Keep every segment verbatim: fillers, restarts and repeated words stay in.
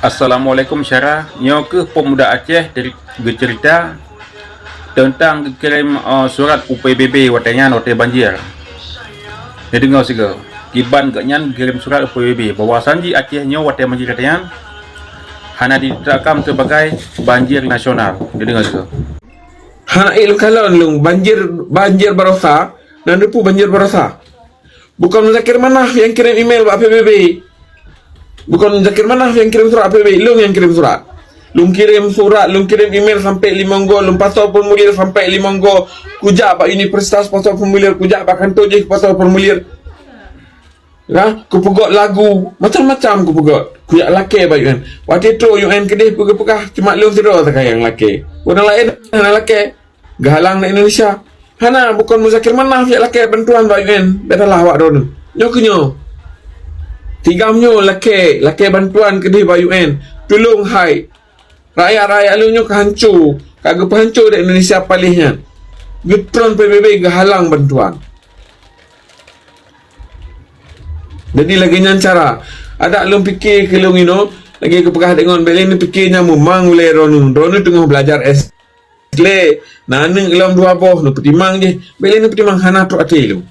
Assalamualaikum syedara. Nyoe keuh pemuda Aceh geucerita teuntang geukirém, eh, surat u P B B watée nyan, watée banjir. Neudeungoe sigoe, kiban gobnyan geukirém surat u P B B bahwa janji Aceh nyoe watée banjir watée nyan hana ditetapkan sebagai banjir nasional. Neudeungoe sigoe. Hana ék lôn kalon lôn, banjir, banjir barosa, na neupeu banjir barosa. Bukon Muzakir Manaf nyang kirém email bak P B B. Bukon Muzakir Manaf nyang kirém surat P B B, lôn nyang kirém surat. Lôn kirém surat, lôn kirém email sampai limong go, lôn pasoe formulir sampai limong go. Kujak bak universitas pasoe formulir, kujak bak kantô jih pasoe formulir. Nah, kupeugöt lagu, macam-macam kupeugöt. Kujak lakée bak U N. Watée trok U N keudeh peugah-peugah, cuma lôn sidroe sagai nyang lakée. Ureuëng laén hana lakée. Geuhalang di Indonesia. Hana, bukon Muzakir Manaf jak lakée bantuan bak U N, bék salah awak droeneuh. Nyoe keuh nyoe. Tigam nyoe lakée, lakée bantuan keudeh bak U N. Tulông hai. Rakyat-rakyat lôn nyoe ka hanco, ka geupeuhanco di Indonesia paléh nyan. Geutron P B B geuhalang bantuan. Jadi lagée nyan cara. Adak lôn pike keu lôn inoe, lagée geupeugah deungon bék lé neupike nyang meumang ulée droeneuh. Droeneuh teungoh beulajar S lé, na aneuëk lom dua boh, neupeutimang jih, bék lé neupeutimang hana trok até lôn.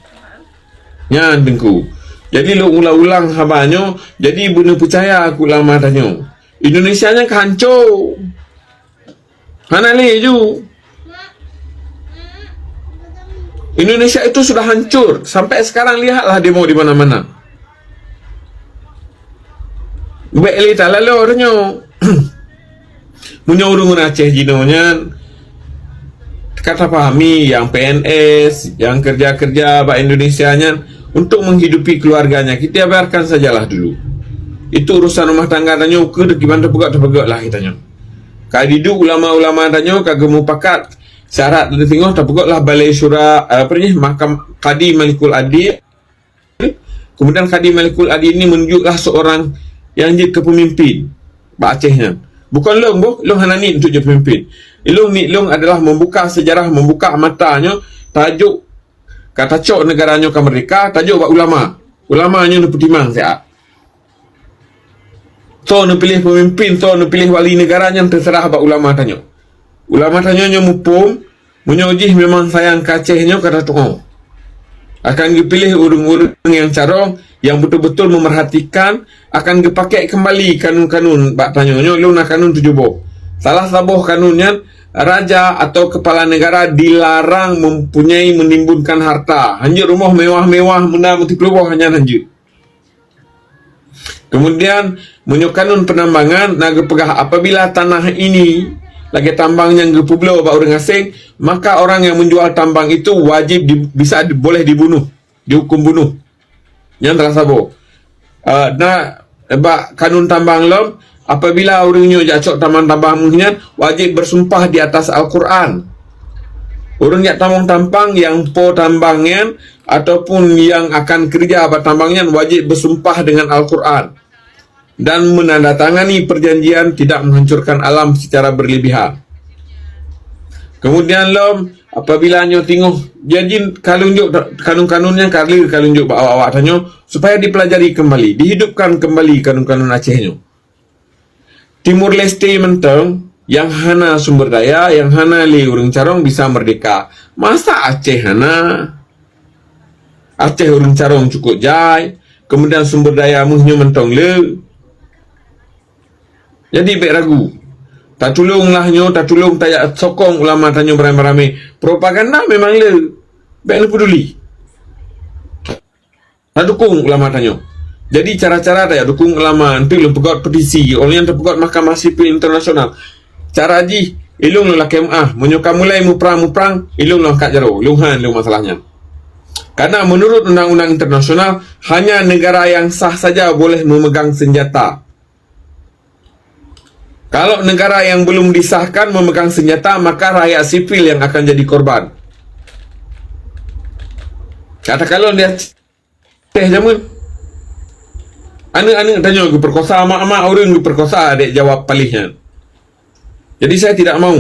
Nyan Teungku. Jadi lôn ulang-ulang haba nyoe, jadi beuneupeucaya keu ulama tanyoe. Indonesia nyan ka hanco. Hana lé ju. Indonesia itu sudah hancur. Sampai sekarang lihatlah demo di mana-mana. Bék lé talalor nyoe. Meunyoe ureuëng Aceh jinoe nyan ka tapahami nyang P N S, nyang kerja-kerja bak Indonesia nyan untuk menghidupi keluarganya, kita biarkan sajalah dulu. Itu urusan rumah tangga tanyoe, keu kiban tapeugöt-tapeugöt lah geutanyoe. Ka diduek ulama-ulama tanyoe ka geumupakat syarat, singoh tapeugöt lah balai syura, apa ni, mahkamah, Kadi Malikul Adil. Kemudian Kadi Malikul Adil ni menunjuklah seorang yang jeuet keu pemimpin bak Aceh nyan. Bukon lôn boh, lôn hana niet untuk jeuet pemimpin. Ilông niet lôn adalah membuka sejarah, membuka mata nyoe, tajok ka tacok negara nyoe ka merdeka, tajok bak ulama. Ulama nyoe neupeutimang siat. Soe neupiléh pemimpin, soe neupiléh wali negara nyan teuseurah bak ulama tanyoe. Ulama tanyoe nyoe muphom, meunyoe jih memang sayang keu Aceh nyoe ka tatu'oh. Akan geupiléh ureuëng-ureuëng nyang carông, nyang beutôi-beutôi memerhatikan, akan geupakée keumbali kanun-kanun bak tanyoe. Nyoe lôn na kanun tujoh boh. Salah saboh kanun nyan, raja atau kepala negara dilarang mempunyai, menimbunkan harta. Hanjeuet rumoh mewah-mewah, meuna meusiploh boh, nyan hanjeuet. Kemudian, meunyoe kanun penambangan na geupeugah, apabila tanah ini lagée tambang nyang geupeubloe bak ureuëng asing, maka orang yang menjual tambang itu wajib di, bisa di, boleh dibunuh, dihukum bunuh. Nyan salah saboh. Uh, na bak kanun tambang lom, apabila ureuëng nyoe jak cok tambang-tambang meuh nyan, wajib bersumpah di atas Al-Quran. Ureuëng jak tamong tambang nyang po tambang nyan ataupun yang akan kerja bak tambang nyan wajib bersumpah dengan Al-Quran dan menandatangani perjanjian tidak menghancurkan alam secara berlebihan. Kemudian lom, apabila nyoe tingoh, jadi kalunjuk kanun-kanun nyang kali kalunjuk bak awak-awak tanyoe supaya dipelajari kembali, dihidupkan kembali kanun-kanun Aceh nyoe. Timur Leste mantong yang hana sumber daya, yang hana lé ureuëng carông bisa merdeka. Masa Aceh hana? Aceh ureuëng carông cukup jai, kemudian sumber daya meuh nyoe mantong le. Jadi bék ragu. Tatulông lah nyoe, tatulông tajak sokong ulama tanyoe beramai-ramai. Propaganda memang le. Bék neupeduli. Tadukong ulama tanyoe. Jadi cara-cara tajak dukong ulama, enteuk lôn peugöt petisi, ulôn nyang tapeugöt Mahkamah Sipil Internasional. Cara jih, ilông lôn lakée meuáh, meunyoe ka mulai muprang-muprang, ilông lôn angkat jaroe, lôn han lôn masalah nyan. Karena menurut undang-undang internasional, hanya negara yang sah saja boleh memegang senjata. Kalau negara yang belum disahkan memegang senjata, maka rakyat sipil yang akan jadi korban. Katakanlah dia teh jameun. Aneuk-aneuk tanyoe geuperkosa, mak-mak ureuëng geuperkosa, dek jawab paléh nyan. Jadi saya tidak mau.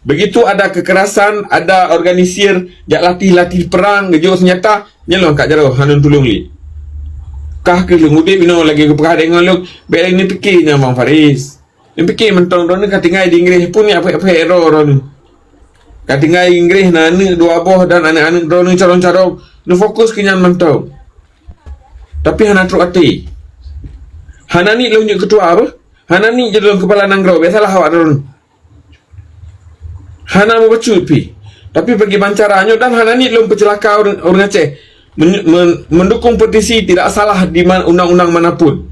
Begitu ada kekerasan, ada organisir, jak latih-latih perang, geujok senjata, nyan lôn angkat jaroe, hana tulông lé. Kah keuh lôn udeb inoe lagée geupeugah deungon lôn, bék lé neupike nyan Bang Faris. Neupike mantong droeneuh ka tinggai di Inggréh pun nyang phek-phek droe droeneuh. Ka tinggai di Inggréh na aneuk dua boh dan aneuk-aneuk droeneuh carông-carông. Neufokus keu nyan mantong. Tapi hana trok até. Hana niet lôn jeuet keutua apa? Hana niet jeuet lôn keupala nanggroe, bék salah awak droeneuh. Hana mubacut pih. Tapi bagi bancara nyoe dan hana niet lôn peuceulaka ureuëng, ureuëng Aceh. Men-, men-, mendukung petisi tidak salah di ma-, undang-undang manapun.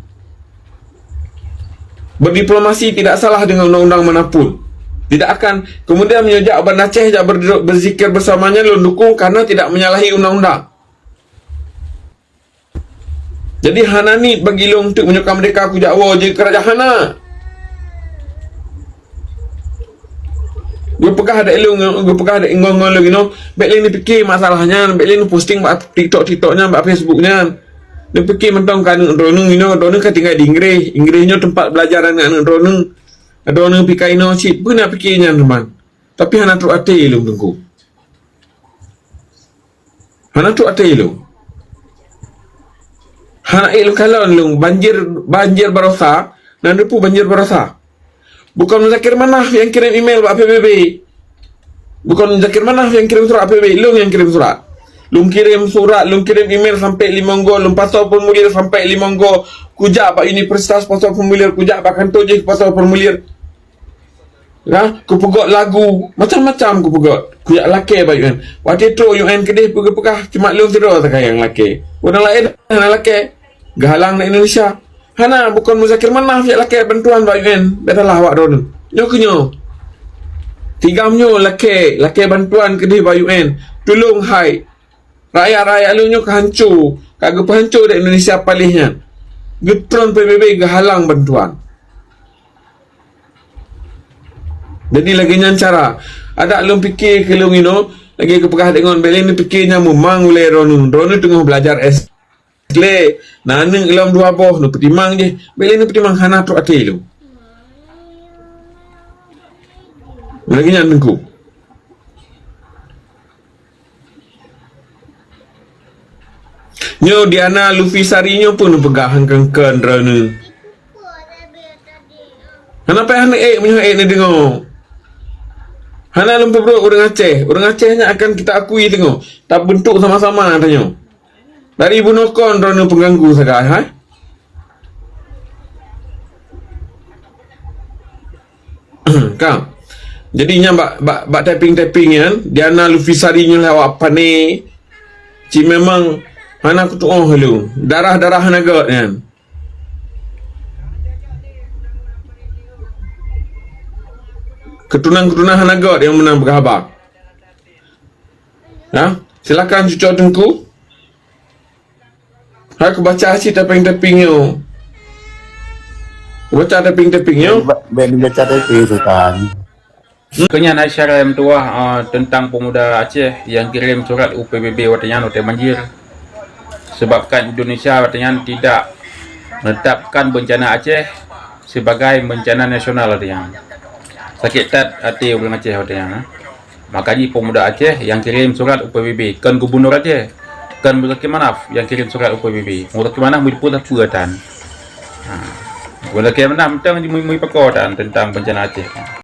Berdiplomasi tidak salah dengan undang-undang manapun. Tidak akan kemudian meunyoe jak Banda Aceh jak ber-, berzikir bersamanya lôn dukung karena tidak menyalahi undang-undang. Jadi hana niet bagi lôn teuk meunyoe ka meurdeka kujak woe jeuet keu raja, hana. Geupeugah dek lôn, geupeugah dek ngon-ngon lôn inoe, bék lé neupike masalah nyan, bék lé neuposting bak TikTok, TikTok nyan, bak Facebook nyan. Neupike mantong keu aneuk droeneuh inoe, droeneuh ka tinggai di Inggréh. Inggréh nyoe teumpat belajar aneuk-aneuk droeneuh. Droeneuh pih ka inoe cit, peue na pike nyan teuma. Tapi hana trok até lôn Teungku. Hana trok até lôn. Hana ék lôn kalon lôn banjir, banjir barosa, na neupeu banjir barosa. Bukon Muzakir Manaf nyang kirém email bak P B B. Bukon Muzakir Manaf nyang kirém surat P B B, lôn nyang kirém surat. Lôn kirém surat, lôn kirém email sampai limong go, lôn pasoe formulir sampai limong go. Kujak bak universitas pasoe formulir, kujak bak kantô jih pasoe formulir. Nah, kupeugöt lagu, macam-macam kupeugöt. Kujak lakée bak U N. Watée trok U N keudeh peugah-peugah, cuma lôn sidroe sagai nyang lakée. Ureuëng laén hana lakée. Geuhalang di Indonesia. Hana, bukon Muzakir Manaf jak lakée bantuan bak U N. Bék salah awak droeneuh. Nyoe keuh nyoe. Tigam nyoe lakée, lakée bantuan keudeh bak U N. Tulông hai. Rakyat-rakyat lôn nyoe ka hanco, ka geupeuhanco di Indonesia paléh nyan. Geutron P B B geuhalang bantuan. Jadi lagée nyan cara. Adak lôn pike keu lôn inoe, lagée geupeugah deungon bék lé neupike nyan mumang ulée droeneuh. Droeneuh teungoh belajar S lé, na aneuk lom dua boh, neupeutimang jih. Bék lé neupeutimang hana trok até lôn. Lagée nyan Teungku. Nyoe Diana Lufisari nyoe pun neupeugah hangkeungkeun droeneuh. Hana payah neuék meunyoe ék neudeungoe. Hana lôn peubrok ureuëng Aceh. Ureuëng Aceh nyan akan kita akui teungoh. Tabentuk sama-sama tanyoe. Dari bunoe kon droeneuh peuganggu sagai, hai? Ka. Jadi nyan bak, bak, bak tapping-tapping nyan, Diana Lufisari nyoe lé awak pané. Cit memang hana kutuoh lôn. Darah-darah hana göt nyan. Keutunan-keutunan hana göt nyang meunan peugah haba. Nah, silakan cucok Teungku. Hai kubaca cit tapping-tapping nyoe. Kubaca tapping-tapping nyoe. Ba-, bèk dibaca tapping, Sultan. Keunyan hai syedara nyang meutuwah, ah, teuntang peumuda Aceh nyang kirém surat u P B B watèe nyan watèe banjir. Sebabkan Indonesia watèe nyan tidak menetapkan bencana Aceh sebagai bencana nasional watèe nyan. Sakét that até ureueng Aceh watèe nyan, eh. Maka jih peumuda Aceh nyang kirém surat u P B B, kon gubunur Aceh, kon Muzakir Manaf nyang kirém surat u P B B. Muzakir Manaf meujipeu sapeue tan. Ha. Muzakir Manaf mantong jimui-mui pakon tan teuntang bencana Aceh.